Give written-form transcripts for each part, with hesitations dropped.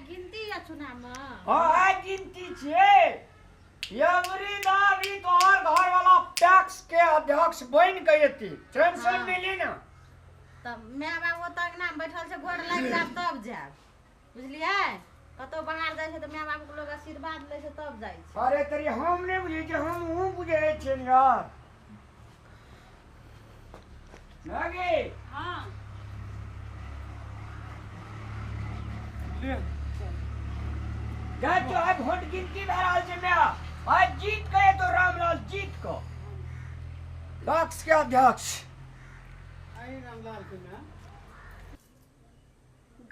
गिनती या चुनाव में? हां आइ गिनती छियै। यमरी दाबी तोहर घर वाला टैक्स के अध्यक्ष बन के एती, टेंशन हाँ। नहीं लेना। तब my बाप ओतऽ अंगना में बैठल छै, गोर लागि जायब तब जायब, बुझलियै? कतौ बाहर जाइ छै तऽ my बाप के लोग आशीर्वाद लै छै तब जाइ छै। अरे तरी हम नहीं बुझै छियै, हम ऊ बुझै छियै यार। नागे हाँ ले जा तो आज वोट गिनती भए रहल छै मैं आज जीत गए तो रामलाल जीत को टैक्स के अध्यक्ष। आई रामलाल के ना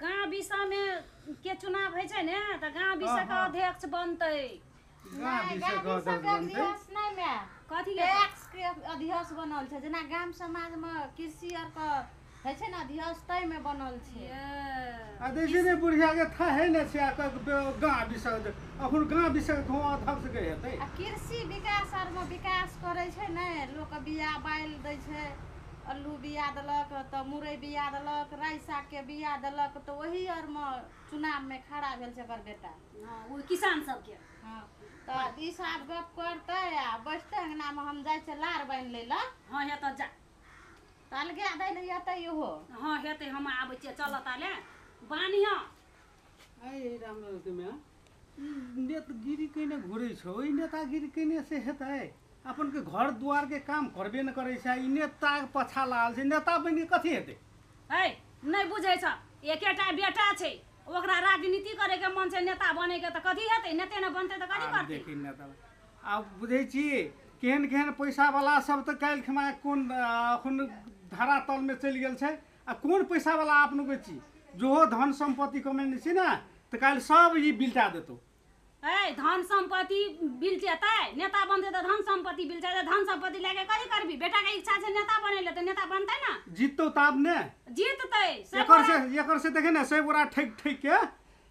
गाँव विषय में के चुनाव होइ छै ने तऽ गाँव विषय के अध्यक्ष बनतै। गाँव नहि, विषय गाम के विषयके अध्यक्ष बनतै। अध्यक्ष नहि my, कथी के? टैक्स के अध्यक्ष बनल छै। जेना गाम समाज में कृषि आर के होइ छै ने अध्यक्ष, ताहिमे बनल छै। आ देखी ने बुढ़िया के था है ने छै गाँव विषय, अखन गाँव विषय के अध्यक्ष के हेतै। आ कृषि विकास आर मे विकास करै छै ने, लोक बिया बालि दै छै, अल्लू बिया देलक तऽ मुरइ बिया देलक, राइ साग के बिया देलक, तऽ ओही आर मे चुनाव में खड़ा भेल छै एकर बेटा। हाँ, ओ किसान सबके। हाँ, तऽ ई सब गप करतै आ बैठतै अंगना मे, हम जाइ छियै लार बान्हि लै लए। हाँ हेतै जा। तऽ अलगे दै लए एतै इहो। हाँ हेतै, हम आबै छियै, चल ताले बान्हिह। आई रामलाल के माय, ई नेतगिरी कने घुरै छौ, ई नेतागिरी कने से हेतै? अपन के घर द्वार के काम करबे न करै छै, ई नेता के पछा लागल छै, नेता बनि के कथी हेतै? है नहि बुझै छ, एकेटा बेटा छै, ओकरा राजनीति करे के मन छै, नेता बने के, तऽ कथी हेतै? नेते ने बनतै तऽ कथी आब करतै? देखी नेता, आब बुझै छी केहन केहन पैसा वाला सब तऽ काल्हि खमा कोन अखन धरातल में चलि गेल छै, आ कोन पैसा वाला अपनो के छी जो धन संपत्ति कमेने छी ने तऽ काल्हि सब ई बिलटा देतौ। ए धन संपत्ति बिलटेतै, नेता बनतै तऽ धन संपत्ति बिलटेतै, धन संपत्ति लए के कथी करबी? बेटा के इच्छा छै नेता बनै लए तऽ नेता बनतै ने, जीततौ तब ने जीततै। एकर से देखे ने सब गोरा ठकि ठकि के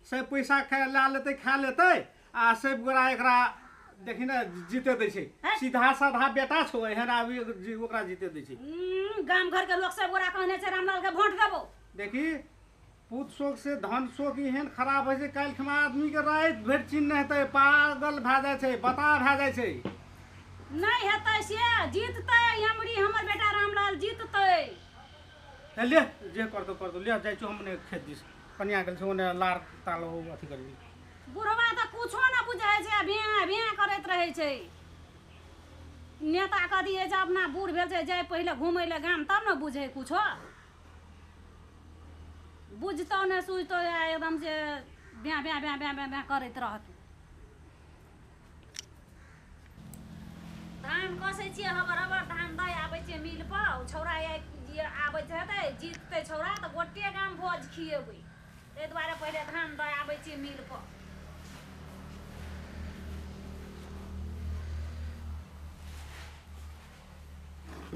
सब पैसा खा लए लेतै, खा लेतै, आ सब गोरा एकरा देखी ने जीते दै छै। सीधा साधा बेटा छौ एहन आबि ओकरा जीते दै छै। गाम घर के लोक सब गोरा कहने छै रामलाल के वोट देबो। देखी पूत शोक से धन शोक एहन खराब होइ छै, काल्हि खमा आदमी के राति भरि चिन्ह नहि हेतै, पागल भए जाइ छै, बताह भए जाइ छै। नहि हेतै से जीततै हमरी, हमर बेटा रामलाल जीततै। ले जे करतौ करतौ, ले जाइ छौ हम ने खेत दिस, कनिया गेल छौ ओने लार ताल अथी करबी। बुढ़वा तऽ कुछो न बुझै छै, भे भे करैत रहै छै। नेता कथी होइ छै, अपना बूढ़ भेल छै, जाय पहिले घुमै लए गाम तब ने बुझै, कुछो बुझतौ ने सुझतौ, एकदम से ब्या ब्या ब्या ब्या ब्या ब्या करैत रहत। धान कसै छियै हबर हबर, धान दै आबै छियै मिल पर, ओ छौड़ा आबै छै हेतै, जीततै छौड़ा तऽ गोटे गाम भोज खिएबै, ताहि दुआरे पहिले धान दै आबै छियै मिल पर।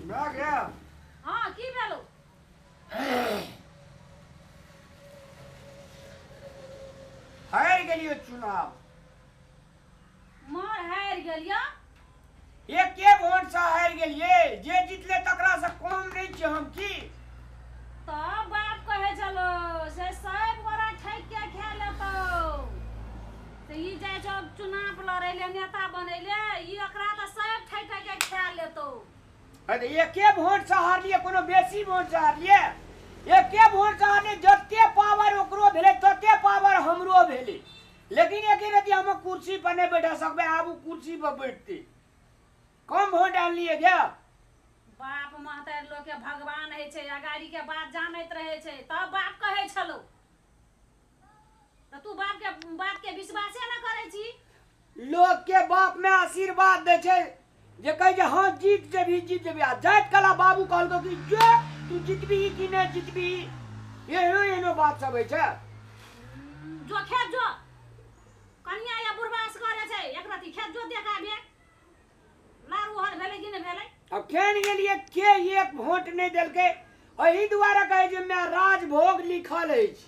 भए गेल? हाँ की भेलौ? हारि गेलियो चुनाव। मार हारि गेलियो? एके वोट से हारि गेलियै, जे जीतले तकरा से कम नहि छियै हम की? तब बाप कहै छलो से सब गोरा ठकि के खा लेतौ, तऽ ई जाइ छौ चुनाव लड़ै ले, नेता बनै ले, ई एकरा तऽ सब ठकि ठकि के खा लेतौ। अरे एके वोट से हारलियै, कोनो बेसी वोट से हारलियै? एके वोट से हारलियै, जते पावर ओकरो भेलै तते पावर हमरो भेलै, लेकिन एके रति हम कुर्सी पर नहि बैठा सकबै, आब ओ कुर्सी पर बैठतै। कम वोट आनलियै गे? बाप महतारि लोक के भगवान होइ छै, अगाड़ी के बात जानैत रहै छै, तब बाप कहै छलौ, तऽ तू बाप के बात के विश्वासे न करै छी? लोक के बाप में आशीर्वाद दै छै जे कहै छै हाँ जीत जेबही जीत जेबही, आ जाइत कला बाबू कहलकौ कि जो तू जीतबी कि नहि जीतबी, एहनो एहनो बात सब होइ छै। जो खेत जो, कनिया या बुढ़वा असगरे छै, एक रति खेत जो देख आबे, लार उहर भेलै कि नहि भेलै? अब केन गेलियै के एक वोट नहि देलकै, एहि दुआरे कहै छै मैं राजभोग लिखल अछि,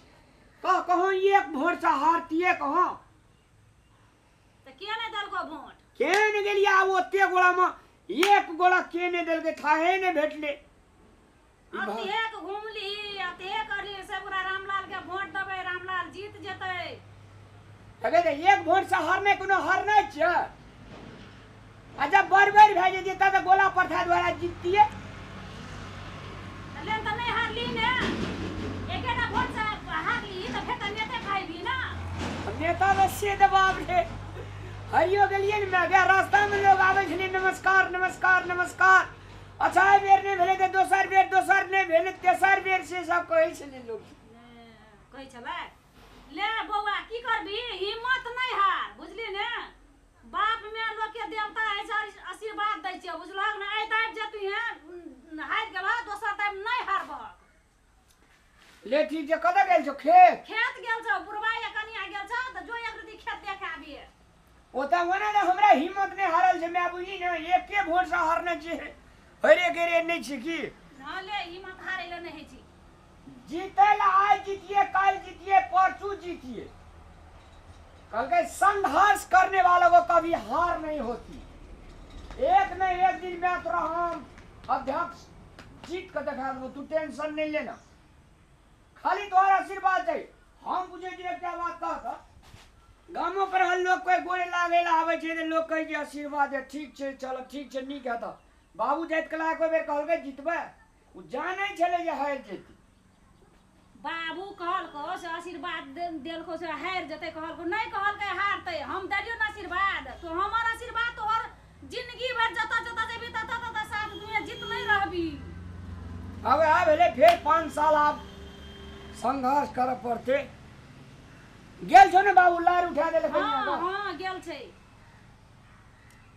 कह कहों एक वोट से हारतियै कहाँ? तऽ के नहि देलको वोट? केन गेलियै आब ओते गोड़ा में एक गोड़ा के नहि देलकै, थाहे नहि भेटलै। अतेक घुमली अतेक करली, सब गोरा रामलाल के वोट देबै, रामलाल जीत जेतै। अगे तऽ एक वोट से हारनाइ कोनो हारनाइ छै? आ जब बड़ भए जेतियै तब तऽ गोला प्रथा द्वारा जीततियै। लेकिन तऽ नहि हारली ने, एकेटा वोट से हारली तऽ फेर तऽ नेते कहबी ना। नेता तऽ से तऽ बाप रे, हरियो गेलियै ने माय, रास्तामे लोग आबै छलै नमस्कार नमस्कार नमस्कार। अच्छा एहि बेर नहि भेलै तऽ दोसर बेर, दोसर नहि भेलै तेसर बेर, से सब कहै छलै लोक। कहै छलै ले बौआ की करबी, हिम्मत नहि हार, बुझली ने? बाप में लोक के देवता होइ छै, आशीर्वाद दै छै, बुझलहक ने? एहि दाबि जे तू हारि गेलह, दोसर दाबि नहि हारबहक। ले ठीक छै, कतऽ गेल छौ? खेत? खेत गेल छौ, बुढ़बा या कनिया गेल छौ तऽ जो एक रति खेत देख आबिए। ओतऽ ओना ने हमरा हिम्मत नहि हारल छै माय, बुझली ने? एके वोट से हारने छियै, हरे गेरे नहि छै की? हँ ले, हिम्मत हारै लए नहि होइ छै। जीतै लए आइ जीतिए, काल्हि जीतिए, परसू जीतिए। कहलकै संघर्ष करने वालों को कभी हार नहीं होती। एक न एक दिन मैं तोरा हम अध्यक्ष जीत के देखा देबो, तू टेंशन नहीं लेना, खाली तोहर आशीर्वाद चाहिए। हम बुझै छियै एकटा बात कह, गामो पर हर लोग कोई गोरे लागे ला आबै छै तऽ लोग कहै छै आशीर्वाद है, ठीक छै, चल ठीक छै, नीक हेतऽ। बाबू जाइत कला एको बेर कहलकै जीतबै, ओ जानै छलै जे हारि जेतै। बाबू कहलको से आशीर्वाद देलको से हारि जेतै, कहलको नहि, कहलकै हारतै। हम देलियौ ने आशीर्वाद, तो हमर आशीर्वाद तोहर जिंदगी भर जतऽ जतऽ जेबी ततऽ ततऽ साथ दुनिया जीत नहि रहबी। अब आ भेलै फेर 5 साल आब संघर्ष करऽ पड़तै। गेल छौ ने बाबू, लार उठा देलकै? हँ हँ, गेल छै।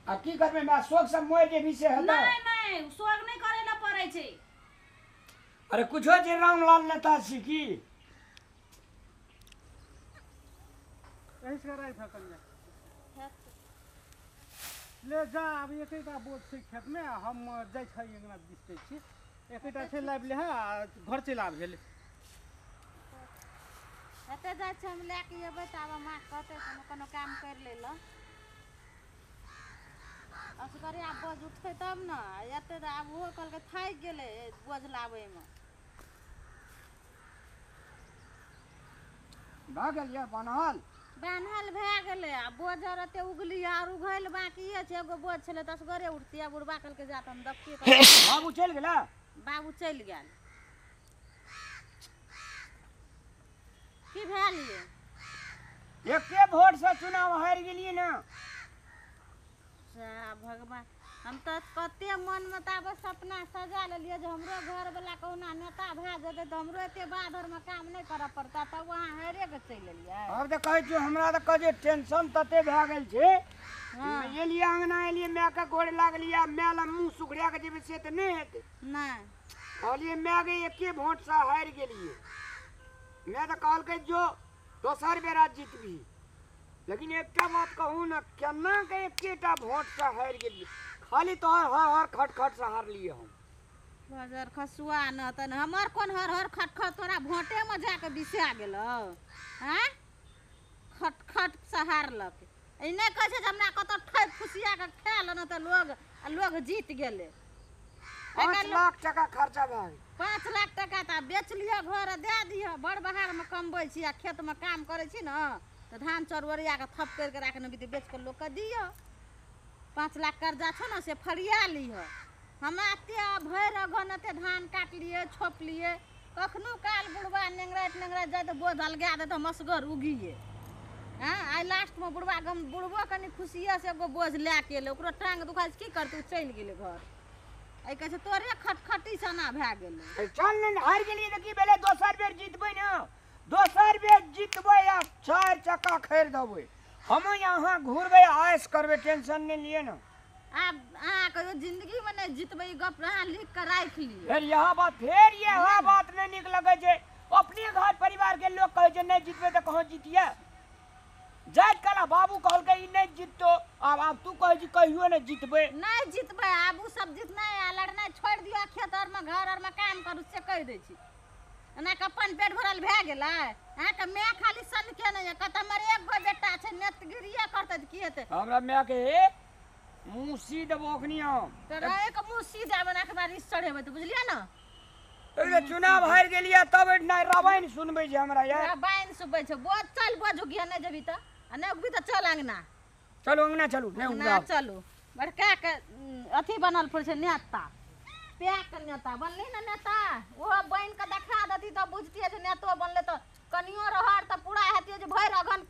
आ की करबै माय, शोक सब मरि जेबही से हेतै? नहि नहि, शोक नहि करै लए पड़ै छै। अरे कुछो छै, रामलाल नेता छी की? एहि से राखि कनिया, ले जा। आब एकेटा बोझ छै खेतमे, हम जाइ छी अङ्गना दिस जाइ छी। एकेटा छै, लाबि ले आ घर चलि आब भेलै। एते जाइ छै, हम लए के एबै तऽ आब माँ कहतै कोनो कोनो काम करि लै लए। असगरे आब बोझ उठतै तब ने एते। तऽ आब ओहो कहलकै थाकि गेलै बोझ लाबैमे। भए गेल यऽ बान्हल? बान्हल भए गेलै, आ बोझ आर एते उगली आर उघैल बाकिए छै। एगो बोझ छलै तऽ असगरे उठतियै। आ बुढ़बा कहलकै जा तऽ हम देखतियै। बाबू चलि गेला? बाबू चलि गेल। की भेल ये? एके वोट से चुनाव हारि गेलियै ने। सएह भगवान, हम तऽ कते मनमे ताबे सपना सजा लेलियै जे हमरो घरवला कहुना नेता भए जेतै तऽ हमरो एते बाध आरमे काम नहि करऽ पड़तै, तब अहाँ हारिए कऽ चलि एलियै। आब तऽ कहै छियौ, हमरा तऽ कहै छै टेंशन तते भए गेल छै। एलियै अङ्गना, एलियै मायके गोड़ लागलियै, आ माय लग मुँह सुखड़ा के जेबै से तऽ नहि हेतै। नहि। कहलियै माय गे, एके वोट से हारि गेलियै। माय तऽ कहलकै जो दोसर बेरा जीतबही, लेकिन एकटा बात कहू ने, केना के एकेटा वोट से हारि गेलियै? खाली तोहर हर हर खट खट से हारलियै हम। बजर खसुआ न तऽ हमर कोन हर हर खट खट तोरा भोटेमे जाके बिसा गेलौ? आँय, खट खट से हारलक। ई नहि कहै छै जे हमरा कतौ ठकि फुसिया कऽ खा लेलहुँ तऽ लोग आ लोग जीत गेलै। 5 लाख टका खर्चा भए गेल। 5 लाख टका तऽ आब बेच लिअ घर आ दए दिअ। बड़ बाहरमे कमबै छी आ खेतमे काम करै छी ने तऽ धान चाउर ओरिया कऽ थप करि कऽ राखने भी, बेच कऽ लोकके दिअ। 5 लाख कर्जा छौ ने, से फरिया लिह। हमरा एते भरि अगहन एते धान काटलियै, छोपलियै, कखनो काल बुढ़बा नेंगराइत नेंगराइत जाइ तऽ बोझ अलगा दै तऽ मसगर उगियै। हँ, आइ लास्टमे बुढ़बा गम बुढ़बो कनि खुशिएसँ एगो बोझ लए कऽ एलै। ओकरो टाँग दुखाइ छै, की करतै? ओ चलि गेलै घर। एहि कहै छै तोरे खटखटी सना भए गेलै। चल ने, हारि गेलियै तऽ की भेलै? दोसर बेर जीतबै ने, दोसर बेर जीतबै आ चारि चक्का खरीदबै हम, यहाँ घुरबै, ऐश करबै, टेंशन नहि लिअ ने। आब अहाँ कहियो जिन्दगीमे नहि जीतबै, ई गप अहाँ लिख कऽ राखि लिअ। फेर यहाँ बात, फेर यहाँ बात नहि नीक लगै छै। अपने घर परिवार के लोग कहै छै नहि जीतबै तऽ कहाँ जीतियै? जाइत कला बाबू कहलकै ई नहि जीततो, आब आब तू कहै छी कहियो नहि जीतबै। नहि जीतबै। आब ओ सब जीतनाइ आ लड़नाइ छोड़ि दियौ, खेत आरमे घर आरमे काम करू से कहि दै छी। एना कऽ अपन पेट भरल भए गेलै अहाँके? माय खाली सनके नहि यऽ, कहत हमर एक गो बेटा छै, नेतगिरिये करतै तऽ की हेतै? हमरा मायके मुँह सी देबो अखनी हम। तोरा एक मुँह सी जाबे ने, अखबार रिस चढ़ेबै तऽ, बुझलियै ने? एकरे चुनाव हारि गेलियै तब एहिठिना रामायण सुनबै छै हमरा यार। रामायण सुनबै छै। बोझ चल, बोझ उगिया नहि जेबही तऽ आ नहि उगबी तऽ चल अंगना। चलू अंगना चलू, नहि अंगना उगाब। चलू। बड़का के अथी बनल फुल छै नेता, पैक के नेता बनलै ने नेता, ओहो बनि कऽ देखा देती तऽ बुझतियै जे नेतो बनलै। तऽ कनियो रहर तऽ पूरा हेतियै जे भरि अगहन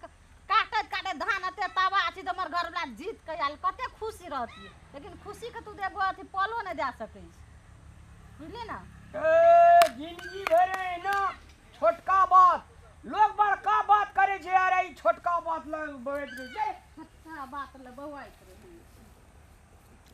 काटैत काटैत धान एते तबाह छी तऽ हमर घरवला जीत कऽ आयल, कते खुशी रहतियै। लेकिन खुशीके तू एगो अथी पलो नहि दए सकै छी, बुझलियै ने? ए